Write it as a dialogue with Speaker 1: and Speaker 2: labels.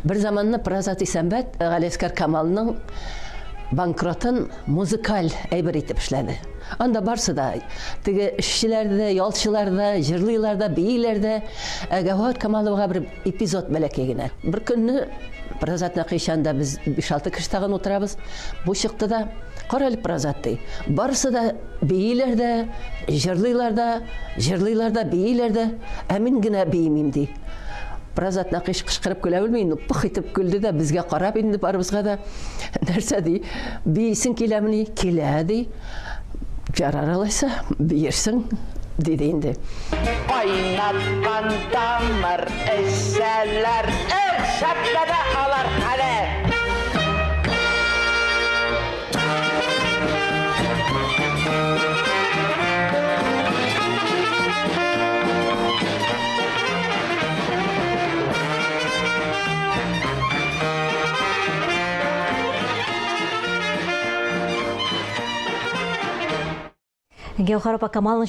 Speaker 1: Бер заманны Празат Исәнбәт Галиәсгар Камалның банкротын музыкаль әйбер итеп эшләде. Анда барсы да, теге эшчеләр дә, ялчылар да, җырлыйлар да, бииләр дә. Ә Гәүһәр Камаловага бер эпизод бәләкәй генә. Бер көнне Празат Нәкыйч янында без 5-6 кеше тагын утырабыз. Бу чыкты да, кара әле, Празат, ди. Барысы да бииләр дә, җырлыйлар да, җырлыйлар да, бииләр дә, ә мин генә биимим, ди. Празат Нәкыйч кычкырып көлә белми, инде пых итеп көлде дә, безгә карап инде барыбызга да, нәрсә ди, биисең киләмени? Килә, ди. Ярар алайса, биерсең, диде инде.
Speaker 2: Кайнаткан тамыр эчәләр, эх, шәпләнә алар хәле.
Speaker 3: Гәүһәр апа Камаловна.